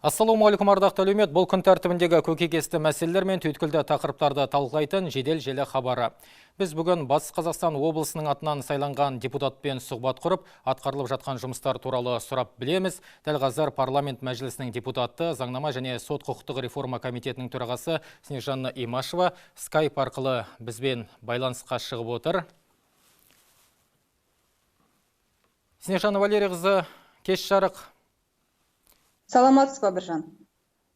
Ассалаумағалейкум, ардақты әлеумет. Бұл күн тәртібіндегі көкейкесті мәселелер мен түйткілді тақырыптарды талқылайтын жедел желі хабары. Біз бүгін Батыс Қазақстан облысының атынан сайланған депутатпен сұхбат құрып, атқарылып жатқан жұмыстар туралы сұрап білеміз. Дәл қазір парламент мәжілісінің депутаты, заңнама және сот құқықтық реформа комитетінің төрағасы Снежанна Имашева скайп арқылы бізбен байланысқа шығып отыр. Снежанна Валерийқызы, кеш жарық. Саламатсыз ба, Біржан?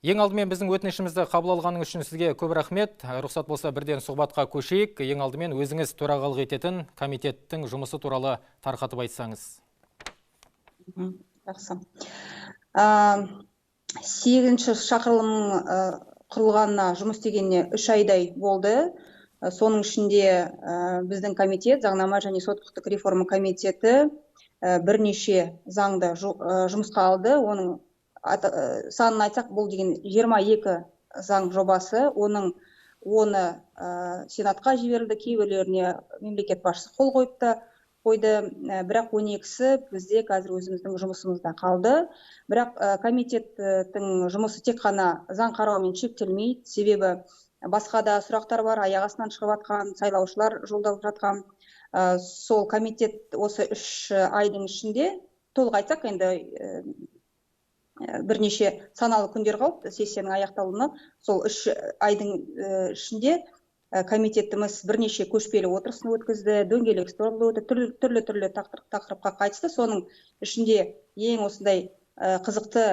Ең алдымен біздің өтінішімізді қабыл алғаныңыз үшін сізге көп рахмет. Рұқсат болса, бірден сұхбатқа көшейік. Ең алдымен өзіңіз төрағалық ететін комитеттің жұмысы туралы тарқатып айтсаңыз. Жақсы. 8-ші шақырылым құрылғанына, жұмыс істегеніне 3 айдай болды. Соның ішінде біздің комитет, заңнама және сот құқықтық реформа комитеті бірнеше заңды жұмысқа алды. Оның санын айтсақ, бұл деген 22 заң жобасы, оның оны сенатқа жіберілді, кейбіреулеріне мемлекет басшысы қол қойды, бірақ 12-сі бізде қазір өзіміздің жұмысымызда қалды. Бірақ комитеттің жұмысы тек қана заң қараумен шектелмейді, себебі басқа да сұрақтар бар, аяқ астынан шығып жатқан, сайлаушылар жолдап жатқан. Сол комитет осы 3 айдың ішінде, толық айтсақ, енді бірнеше саналы күндер қалды сессияның аяқталуына, сол 3 айдың ішінде комитетіміз бірнеше көшпелі отырысын өткізді, дөңгелек стол өтті, түрлі-түрлі тақырыпқа қатысты. Соның ішінде ең осындай қызықты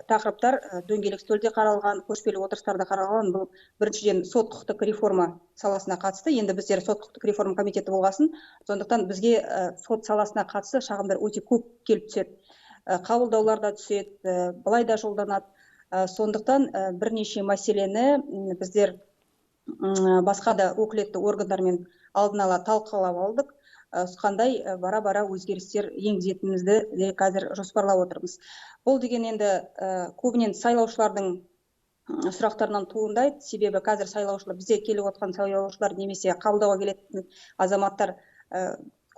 тақырыптар дөңгелек столде қаралған, көшпелі отырыстарда қаралған. Бұл біріншіден сот құқықтық реформа саласына қатысты. Енді біздер сот құқықтық реформа комитеті болғасын, сондықтан бізге сот саласына қатысты шағымдар өте көп келіп түседі. Қабылдаулар да түседі, былай да жолданады. Сондықтан бірнеше мәселені біздер басқа да өкілетті органдармен алдын ала талқылап алдық. Қандай бара-бара өзгерістер енгізетінімізді қазір жоспарлап отырмыз. Бұл деген енді көбінен сайлаушылардың сұрақтарынан туындайды. Себебі қазір сайлаушылар, бізде келіп отқан сайлаушылар немесе қабылдауға келетін азаматтар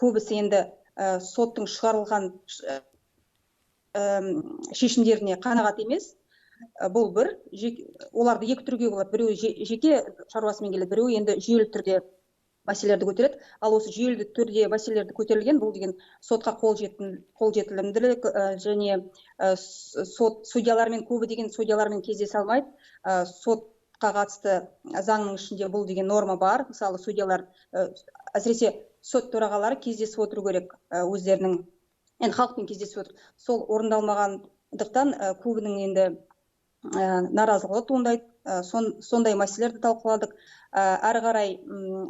көбісі енді соттың шығарылған шешімдеріне қанағат емес. Бұл бір, оларды екі түрге болады. Біреуі жеке шаруасымен келеді, біреуі енді жүйелі түрде мәселелерді көтереді. Ал осы жүйелі түрде мәселелерді көтерілген, бұл деген сотқа қол жетілімділік және сот судьялармен, көбі деген судьялармен кездесе алмайды. Сотқа қатысты заңның ішінде бұл деген норма бар. Мысалы, судьялар, әсіресе сот төрағалары кездесіп отыру керек өздерінің, енді халықпен кездесіп отыр. Сол орындалмағандықтан көбінің енді наразылығы туындайды. Сондай мәселелерді талқыладық. Әрі қарай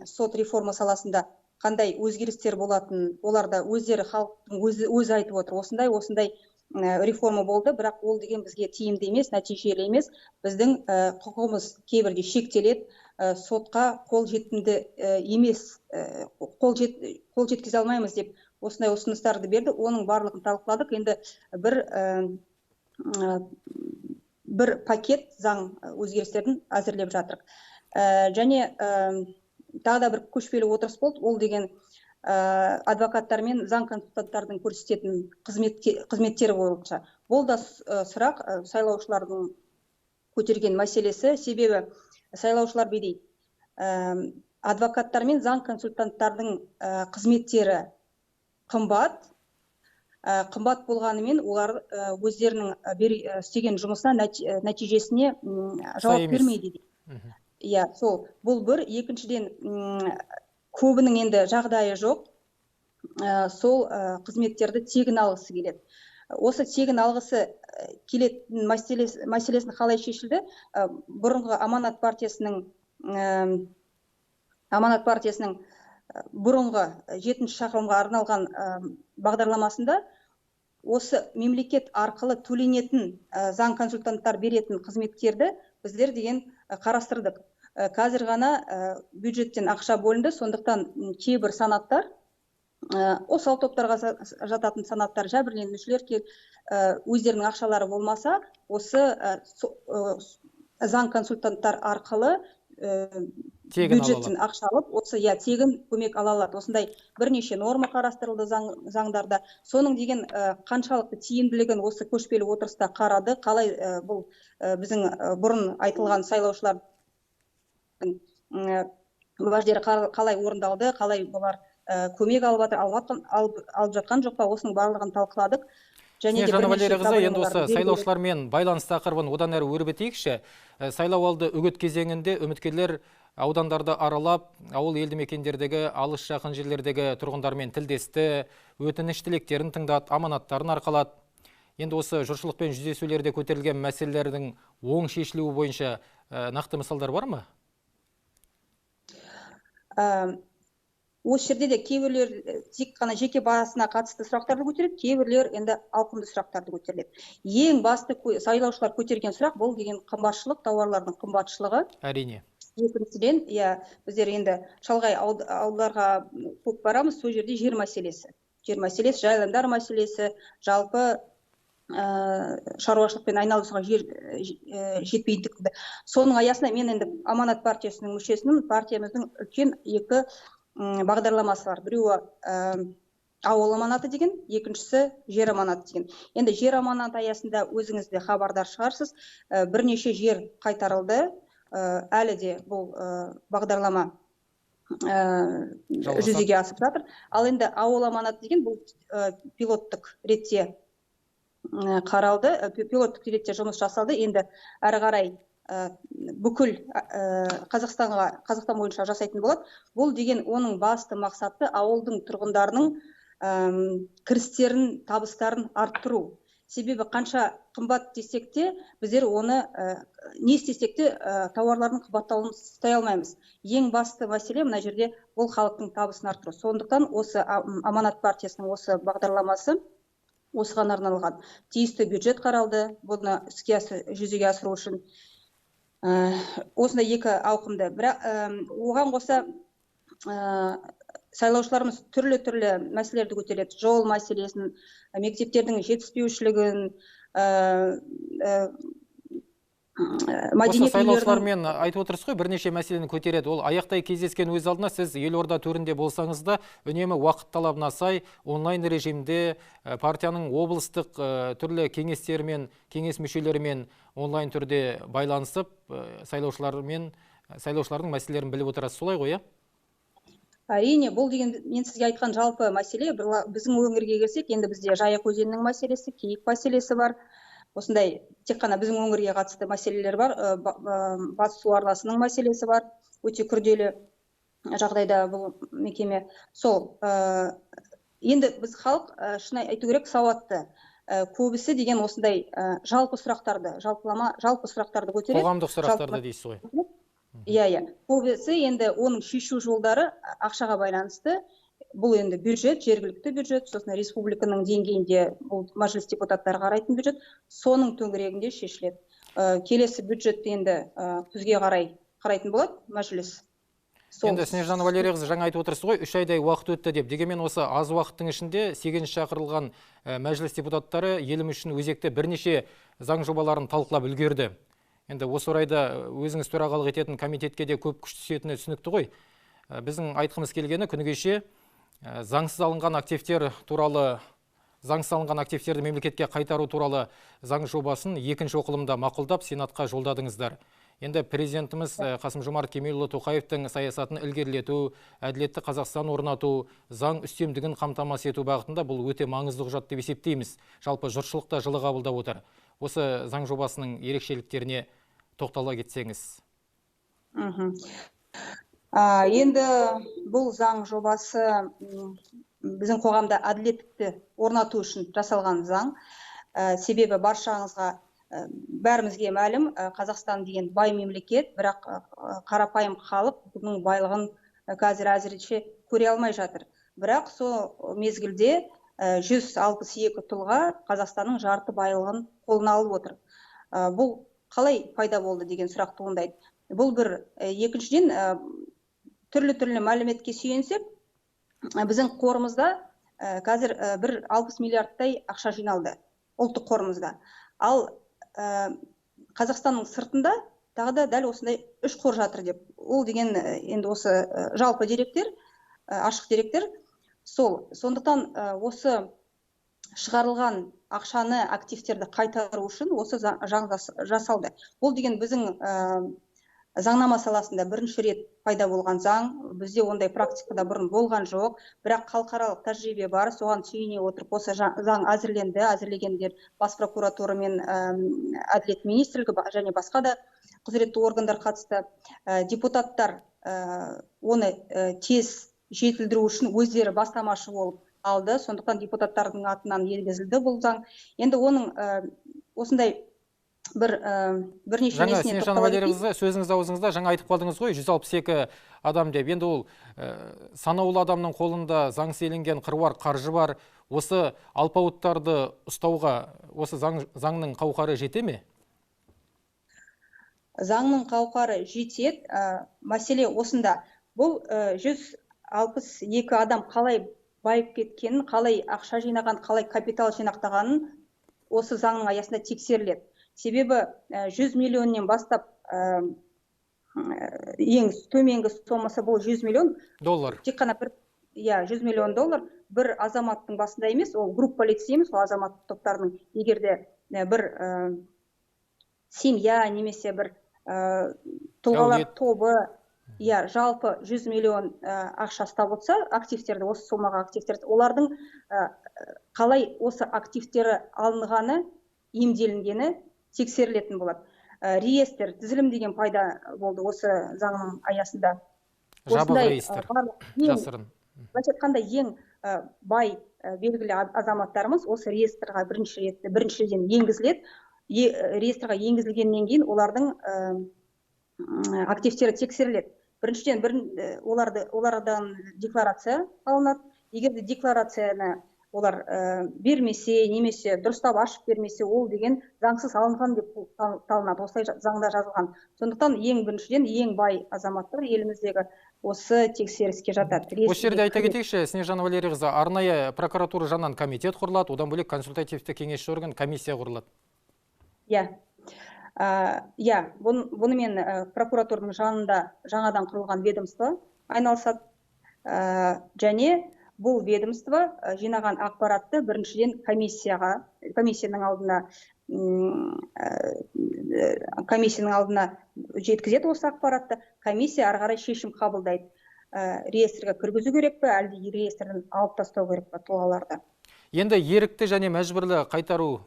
сот реформа саласында қандай өзгерістер болатын, олар да өздері, халықтың өзі айтып отыр. Осындай реформа болды, бірақ ол деген бізге тиімді емес, нәтижелі емес. Біздің құқығымыз кейбірде шектеледі, сотқа қол жетімді емес, қол жеткізе алмаймыз деп осындай ұсыныстарды берді. Оның барлығын талқыладық. Енді бір пакет заң өзгерістерін әзірлеп жатырық. Және тағы да бір көшпелі отырыс болды. Ол деген адвокаттар мен заң консультанттардың көрсететін қызметтері бойынша. Бұл да сұрақ сайлаушылардың көтерген мәселесі. Себебі сайлаушылар бейдейді, адвокаттар мен заң консультанттардың қызметтері қымбат. Қымбат болғанымен олар өздерінің істеген жұмысына нәтижесіне жауап бермейді. Иә, сол. Бұл бір. Екіншіден, көбінің енді жағдайы жоқ, сол қызметтерді тегін алғысы келеді. Осы тегін алғысы келетін мәселесін қалай шешілді? Бұрынғы Аманат партиясының бұрынғы 7-ші шақырылымға арналған бағдарламасында осы мемлекет арқылы төленетін заң консультанттар беретін қызметтерді біздер деген қарастырдық. Қазір ғана бюджеттен ақша бөлінді, сондықтан кейбір санаттар, осал топтарға жататын санаттар, жәбірленушілер өздерінің ақшалары болмаса, осы заң консультанттар арқылы бюджеттен ақша алып, осы тегін көмек ала алады. Осындай бірнеше норма қарастырылды заңдарда. Соның деген қаншалықты тиімділігін осы көшпелі отырыста қарады. Қалай бұл біздің бұрын айтылған сайлаушылардың уәждері қалай орындалды, қалай бұлар көмек алып жатыр, алып жатқан жоқ па, осының барлығын талқыладық. Снежана Валерияқызы, енді осы сайлаушылармен байланыс тақырыбын одан әрі өрбітейікші. Сайлау алды үгіт кезеңінде үміткерлер аудандарды аралап, ауыл елді мекендердегі, алыс жақын жерлердегі тұрғындармен тілдесті, өтініш тілектерін тыңдады, аманаттарын арқалады. Енді осы жұртшылықпен жүздесулерде көтерілген мәселелердің оң шешілуі бойынша нақты мысалдар бар ма? Осы жерде де кейбіреулер тек қана жеке басына қатысты сұрақтарды көтереді, кейбіреулер енді ауқымды сұрақтарды көтереді. Ең басты сайлаушылар көтерген сұрақ бұл деген қымбатшылық, тауарлардың қымбатшылығы. Әрине. Екіншіден, біздер енді шалғай ауылдарға көп барамыз, сол жерде жер мәселесі. Жер мәселесі, жайылымдар мәселесі, жалпы шаруашылықпен айналысуға жер жетпейді. Соның аясында мен енді Аманат партиясының мүшесімін, партиямыздың үлкен екі бағдарламасы бар. Біреуі ауыл аманаты деген, екіншісі жер аманаты деген. Енді жер аманаты аясында өзіңіз де хабардар шығарсыз, бірнеше жер қайтарылды. Әлі де бұл бағдарлама жүзеге асып жатыр. Ал енді ауыл аманаты деген бұл пилоттық ретте қаралды, пилоттық ретте жұмыс жасалды. Енді әрі қарай бүкіл Қазақстан бойынша жасайтын болады. Бұл деген оның басты мақсаты ауылдың тұрғындарының кірістерін, табыстарын арттыру. Себебі қанша қымбат десек те, біздер оны не істесек те тауарлардың қымбаттауын ұстай алмаймыз. Ең басты мәселе мына жерде бұл халықтың табысын арттыру. Сондықтан осы Аманат партиясының осы бағдарламасы осыған арналған. Тиісті бюджет қаралды, бұны іске жүзеге асыру үшін. Осындай екі ауқымды. Бірақ оған қоса сайлаушыларымыз түрлі-түрлі мәселелерді көтереді. Жол мәселесін, мектептердің жетіспеушілігін, Осы сайлаушылармен айтып отырсыз ғой, бірнеше мәселені көтереді. Ол аяқтай кездескен өз алдына сіз елорда төрінде болсаңыз да, үнемі уақыт талабына сай онлайн режимде партияның облыстық түрлі кеңестерімен, кеңес мүшелерімен онлайн түрде байланысып, сайлаушылардың мәселелерін біліп отырасыз, солай ғой, иә? Әрине, бұл деген мен сізге айтқан жалпы мәселе. Біздің өңірге келсек, енді бізде Жайық өзенінің мәселесі, Киік мәселесі бар. Осындай тек қана біздің өңірге қатысты мәселелер бар. Батыс су арнасының мәселесі бар. Өте күрделі жағдайда бұл мекеме. Сол, енді біз халық, шын айту керек, сауатты. Көбісі деген осындай жалпы сұрақтарды, жалпылама, жалпы сұрақтарды көтереді. Қоғамдық сұрақтарды дейсіз ғой. Иә. Көбісі енді оның шешу жолдары ақшаға байланысты. Бұл енді бюджет, жергілікті бюджет, сосын республиканың деңгейінде бұл мәжіліс депутаттары қарайтын бюджет, соның төңірегінде шешіледі. Келесі бюджетті енді күзге қарай қарайтын болады мәжіліс. Енді Снежана Валерияқызы, жаңа айтып отырсыз ғой, 3 айдай уақыт өтті деп. Дегенмен осы аз уақыттың ішінде 8-ші шақырылған мәжіліс депутаттары еліміз үшін өзекті бірнеше заң жобаларын талқылап үлгерді. Енді осы орайда өзіңіз төрағалық ететін комитетке де көп күш түсетіні түсінікті ғой. Біздің айтқымыз келгені, күні кеше заңсыз алынған активтер туралы, заңсыз алынған активтерді мемлекетке қайтару туралы заң жобасын екінші оқылымда мақұлдап, Сенатқа жолдадыңыздар. Енді президентіміз Қасым-Жомарт Кемелұлы Тоқаевтың саясатын ілгерілету, әділетті Қазақстан орнату, заң үстемдігін қамтамасыз ету бағытында бұл өте маңызды құжат деп есептейміз. Жалпы жұртшылық та жылы қабылдап отыр. Осы заң жобасының ерекшеліктеріне тоқтала кетсеңіз. Енді бұл заң жобасы біздің қоғамда әділеттікті орнату үшін жасалған заң. Себебі баршаңызға, бәрімізге мәлім, Қазақстан деген бай мемлекет, бірақ қарапайым халық бұның байлығын қазір әзірше көре алмай жатыр. Бірақ сол мезгілде 162 тұлға Қазақстанның жарты байлығын қолына алып отыр. Бұл қалай пайда болды деген сұрақ туындайды. Бұл бір. Екіншіден, түрлі-түрлі мәліметке сүйенсек, біздің қорымызда қазір бір 60 миллиардтай ақша жиналды ұлттық қорымызда. Ал Қазақстанның сыртында тағы да дәл осындай 3 қор жатыр деп. Ол деген енді осы жалпы деректер, ашық деректер. Сол, сондықтан осы шығарылған ақшаны, активтерді қайтару үшін осы заң жасалды. Ол деген біздің заңнама саласында бірінші рет пайда болған заң. Бізде ондай практикада бұрын болған жоқ, бірақ халықаралық тәжірибе бар, соған сүйене отырып осы заң әзірленді. Әзірлегендер Бас прокуратура мен Әділет министрлігі және басқа да құзыретті органдар қатысты. Депутаттар оны тез жетілдіру үшін өздері бастамашы болып алды, сондықтан депутаттардың атынан енгізілді бұл заң. Енді оның осындай бірнеше Жаңа несіне Снежана тоқтала кетейін. Валерьевна, сөзіңіз аузыңызда жаңа айтып қалдыңыз ғой, 162 адам деп. Енді ол санаулы адамның қолында заңсыз иеленген қыруар қаржы бар. Осы алпауыттарды ұстауға осы заңның қауқары жете ме? Заңның қауқары жетеді. Мәселе осында. Бұл 162 адам қалай байып кеткенін, қалай ақша жинаған, қалай капитал жинақтағанын осы заңның аясында тексеріледі. Себебі 100 миллионнан бастап, ең төменгі сомасы бұл 100 миллион доллар. Тек қана бір, иә, 100 миллион доллар бір азаматтың басында емес, ол группа лиц емес, ол азаматтық топтардың егер де бір семья немесе бір тұлғалар Әулет. тобы, иә, жалпы 100 миллион ақша ұстап отырса, активтерді, осы сомаға активтерді, олардың қалай осы активтері алынғаны, емделінгені тексерілетін болады. Реестр, тізілім деген пайда болды осы заңның аясында. Жабық Осындай, реестр, барлық ең жасырын. Былайша айтқанда, ең бай белгілі азаматтарымыз осы реестрға біріншіден енгізіледі. Реестрға енгізілгеннен кейін олардың активтері тексеріледі. Біріншіден, олардан декларация алынады. Егер де декларацияны олар бермесе, немесе дұрыстап ашып бермесе, ол деген заңсыз алынған деп танылады. Осылай заңда жазылған. Сондықтан ең біріншіден ең бай азаматтар еліміздегі осы тексеріске жатады. Осы жерде айта Ресми кетейікші, Снежана Валерьевна, арнайы прокуратура жанынан комитет құрылады, одан бөлек консультативті кеңесші орган комиссия құрылады. Иә. Иә, бұнымен прокуратураның жанында жаңадан құрылған ведомство айналысады. Және бұл ведомство жинаған ақпаратты біріншіден комиссияның алдына жеткізеді осы ақпаратты. Комиссия ары қарай шешім қабылдайды. Реестрге кіргізу керек пе, әлде реестрден алып тастау керек пе тұлғаларды? Енді ерікті және мәжбүрлі қайтару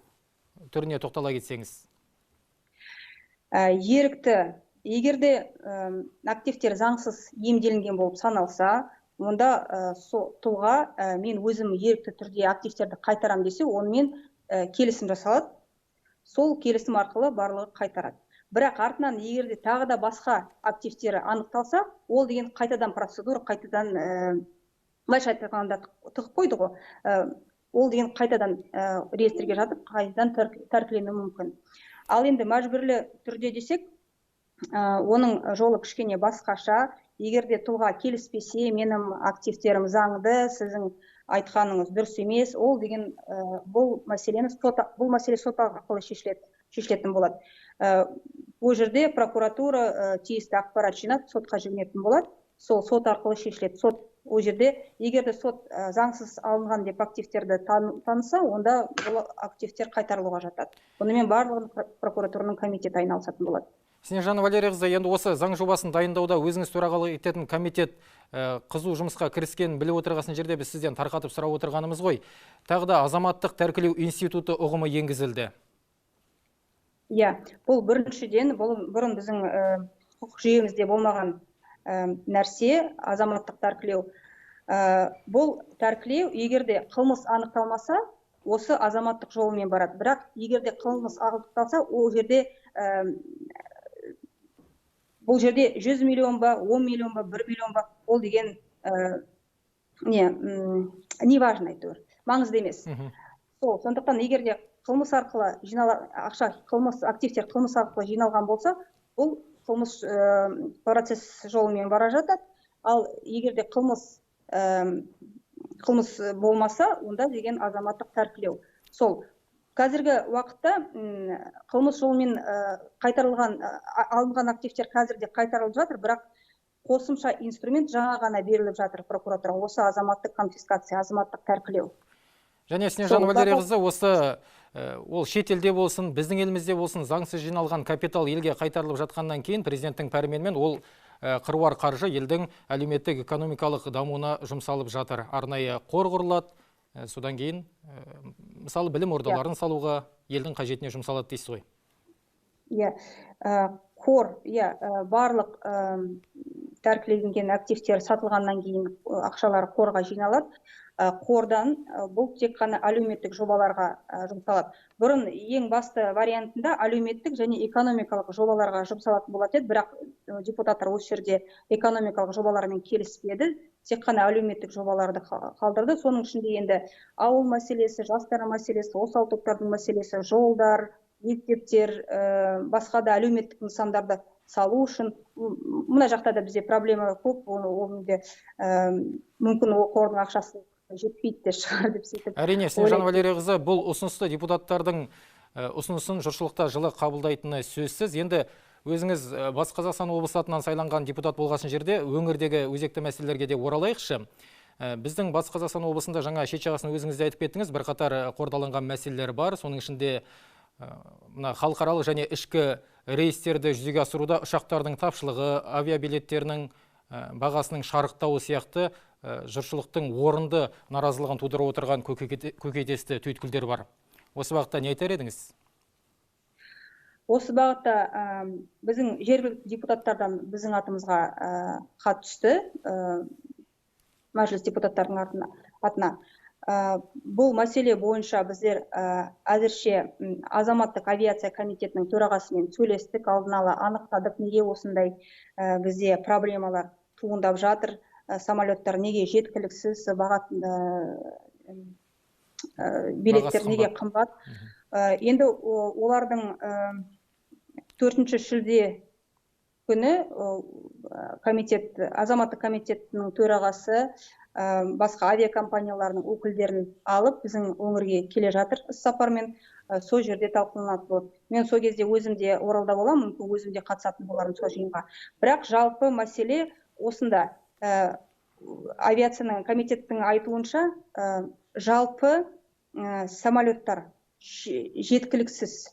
түріне тоқтала кетсеңіз. Ерікті, егер де активтер заңсыз иемделінген болып саналса, онда сол тұлға мен өзім ерікті түрде активтерді қайтарам десе, онымен келісім жасалады. Сол келісім арқылы барлығы қайтарады. Бірақ артынан егер де тағы да басқа активтері анықталса, ол деген қайтадан процедура, қайтадан былайша айтқанда тығып қойды ғой. Ол деген қайтадан реестрге жатып, қайтадан тәркіленуі мүмкін. Ал енді мәжбүрлі түрде десек, оның жолы кішкене басқаша. Егер де тұлға келіспесе, менің активтерім заңды, сіздің айтқаныңыз дұрыс емес, ол деген бұл мәселені сот, бұл мәселе сот арқылы шешілетін болады. Ол жерде прокуратура тиісті ақпарат жинап, сотқа жүгінетін болады. Сол сот арқылы шешіледі. Сот ол жерде, егер де сот заңсыз алынған деп активтерді таныса, онда бұл активтер қайтарылуға жатады. Бұнымен барлығын прокуратураның комитеті айналысатын болады. Снежана Валерьевна, енді осы заң жобасын дайындауда өзіңіз төрағалық ететін комитет қызу жұмысқа кіріскенін біліп отырғасын жерде біз сізден тарқатып сұрап отырғанымыз ғой. Тағы да азаматтық тәркілеу институты ұғымы енгізілді. Иә, бұл біріншіден, бұл бұрын біздің құқық жүйемізде болмаған нәрсе, азаматтық тәркілеу. Бұл тәркілеу егер де қылмыс анықталмаса, осы азаматтық жолмен барады. Бірақ егер де қылмыс анықталса, ол жерде бұл жерде 100 миллион ба, 10 миллион ба, 1 миллион ба, ол деген не важно әйтеуір, маңызды емес. Сол, сондықтан егер де қылмыс арқылы жинала, ақша, қылмыс, активтер қылмыс арқылы жиналған болса, бұл қылмыс процесс жолымен бара жатады. Ал егер де қылмыс болмаса, онда деген азаматтық тәркілеу. Сол Қазіргі уақытта қылмыс жолымен қайтарылған, алынған активтер қазір де қайтарылып жатыр, бірақ қосымша инструмент жаңа ғана беріліп жатыр прокуратураға, осы азаматтық конфискация, азаматтық тәркілеу. Және Снежана Валерийқызы, осы ол шетелде болсын, біздің елімізде болсын, заңсыз жиналған капитал елге қайтарылып жатқаннан кейін президенттің пәрменімен ол қыруар қаржы елдің әлеуметтік экономикалық дамуына жұмсалып жатыр. Арнайы қор құрылады, содан кейін мысалы білім ордаларын салуға, елдің қажетіне жұмсалады дейсіз ғой. Иә, қор, иә, барлық тәркіленген активтер сатылғаннан кейін ақшалар қорға жиналады. Қордан бұл тек қана әлеуметтік жобаларға жұмсалады. Бұрын ең басты вариантында әлеуметтік және экономикалық жобаларға жұмсалатын болатын еді, бірақ депутаттар осы жерде экономикалық жобалармен келіспеді, тек қана әлеуметтік жобаларды қалдырды. Соның ішінде енді ауыл мәселесі, жастар мәселесі, осал топтардың мәселесі, жолдар, мектептер, басқа да әлеуметтік нысандарды салу үшін. Мына жақта да бізде проблема көп, оны де мүмкін ол қордың ақшасы жетпейді де шығар деп сөйтіп Әрине, Снежана Валерийқызы, бұл ұсынысты депутаттардың ұсынысын жұртшылықта жылы қабылдайтыны сөзсіз. Енді өзіңіз Батыс Қазақстан облысы атынан сайланған депутат болғасын жерде өңірдегі өзекті мәселелерге де оралайықшы. Біздің Батыс Қазақстан облысында жаңа шет жағасын өзіңіз де айтып кеттіңіз, бірқатар қордаланған мәселелер бар. Соның ішінде мына халықаралық және ішкі рейстерді жүзеге асыруда ұшақтардың тапшылығы, авиабилеттерінің бағасының шарықтауы сияқты жұртшылықтың орынды наразылығын тудырып отырған көкейтесті түйткілдер бар. Осы бағытта не айтар едіңіз? Осы бағытта біздің жергілікті депутаттардан біздің атымызға хат түсті, мәжіліс депутаттарының атына. Бұл мәселе бойынша біздер әзірше азаматтық авиация комитетінің төрағасымен сөйлестік, алдын ала анықтадық, неге осындай бізде проблемалар туындап жатыр, самолеттар неге жеткіліксіз, билеттер неге қымбат. Енді олардың 4 шілде күні комитет, азаматтық комитетінің төрағасы басқа авиакомпанияларының өкілдерін алып біздің өңірге келе жатыр іс-сапармен, сол жерде талқыланатын болады. Мен сол кезде өзім де Оралда боламын, мүмкін өзім де қатысатын болармын сол жиынға. Бірақ жалпы мәселе осында. Авиацияның комитеттің айтуынша, жалпы самолеттар жеткіліксіз.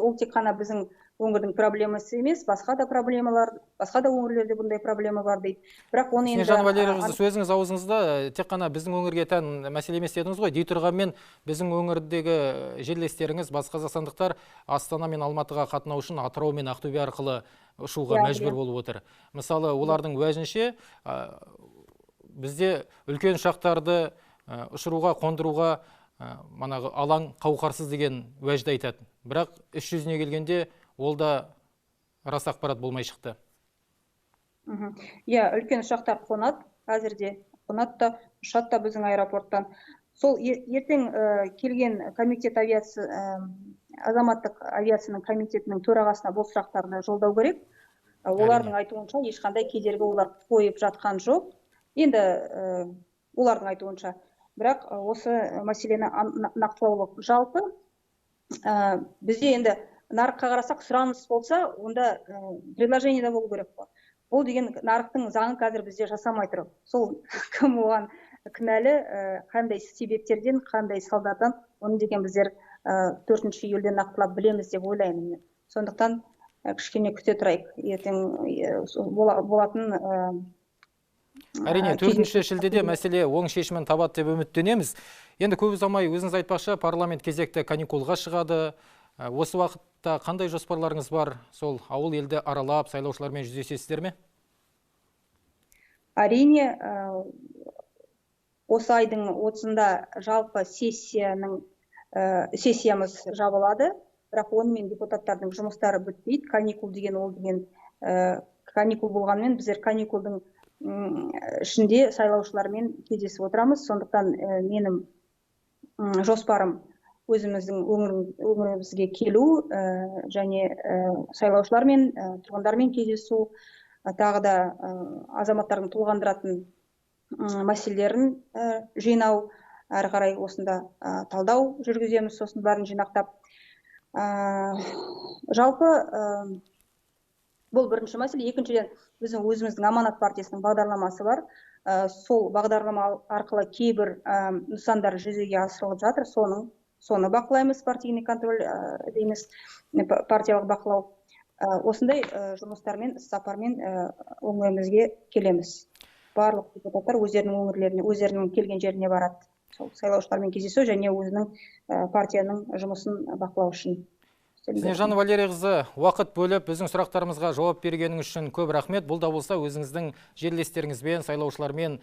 Ол тек қана біздің өңірдің проблемасы емес, басқа да проблемалар, басқа да өңірлерде бұндай проблема бар дейді. Бірақ оны енді Снежана Валерьевна, сөзіңіз аузыңызда, тек қана біздің өңірге тән мәселе емес дедіңіз ғой. Дей тұрғанмен біздің өңірдегі жерлестеріңіз, батыс қазақстандықтар Астана мен Алматыға қатынау үшін Атырау мен Ақтөбе арқылы ұшуға мәжбүр болып отыр. Мысалы, олардың уәжінше, бізде үлкен ұшақтарды ұшыруға, қондыруға манағы алаң қауқарсыз деген уәжді айтады. Бірақ іс жүзіне келгенде ол да рас ақпарат болмай шықты. Иә, үлкен ұшақтар қонады, қазір де қонады да, ұшады да біздің аэропорттан. Сол ертең келген комитет авиация, азаматтық авиацияның комитетінің төрағасына бұл сұрақтарды жолдау керек. Олардың айтуынша ешқандай кедергі олар қойып жатқан жоқ. Енді олардың айтуынша. Бірақ осы мәселені нақтылау жалпы бізде енді нарыққа қарасақ, сұраныс болса, онда предложение де болу керек қой. Бұл деген нарықтың заңы қазір бізде жасамай тұр. Сол кім оған кінәлі, қандай себептерден, қандай салдардан, оны деген біздер 4 июльде нақтылап білеміз деп ойлаймын мен. Сондықтан кішкене күте тұрайық. Ертең болатын Әрине, 4 шілдеде мәселе оң шешімін табады деп үміттенеміз. Енді көп ұзамай өзіңіз айтпақшы, парламент кезекті каникулға шығады. Осы уақытта қандай жоспарларыңыз бар? Сол ауыл елді аралап, сайлаушылармен жүздесесіздер ме? Әрине, осы айдың 30-ында жалпы сессиямыз жабылады, бірақ онымен депутаттардың жұмыстары бітпейді. Каникул деген ол деген каникул болғанымен біздер каникулдың ішінде сайлаушылармен кездесіп отырамыз. Сондықтан менің жоспарым өзіміздің өңірімізге келу және сайлаушылармен, тұрғындармен кездесу, тағы да азаматтардың толғандыратын мәселелерін жинау. Әрі қарай осында талдау жүргіземіз, сосын бәрін жинақтап. Жалпы бұл бірінші мәселе. Екіншіден, біздің өзіміздің Аманат партиясының бағдарламасы бар. Сол бағдарлама арқылы кейбір нысандар жүзеге асырылып жатыр. Соны бақылаймыз, партийный контроль дейміз, партиялық бақылау. Осындай жұмыстармен, іссапармен өңірімізге келеміз. Барлық депутаттар өздерінің өңірлеріне, өздерінің келген жеріне барады. Сол сайлаушылармен кездесу және өзінің партияның жұмысын бақылау үшін. Снежана Валерийқызы, уақыт бөліп, біздің сұрақтарымызға жауап бергеніңіз үшін көп рахмет. Бұл да болса өзіңіздің жерлестеріңізбен, сайлаушылармен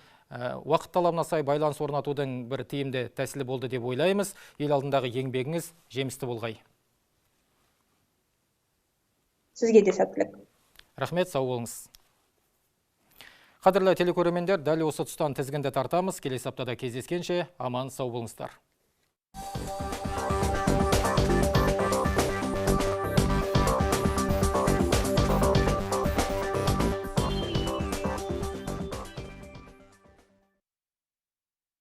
уақыт талабына сай байланыс орнатудың бір тиімді тәсілі болды деп ойлаймыз. Ел алдындағы еңбегіңіз жемісті болғай. Сізге де сәттілік. Рахмет, сау болыңыз. Қадірлі телекөрермендер, дәл осы тұстан тізгінді тартамыз. Келесі аптада кездескенше аман сау болыңыздар.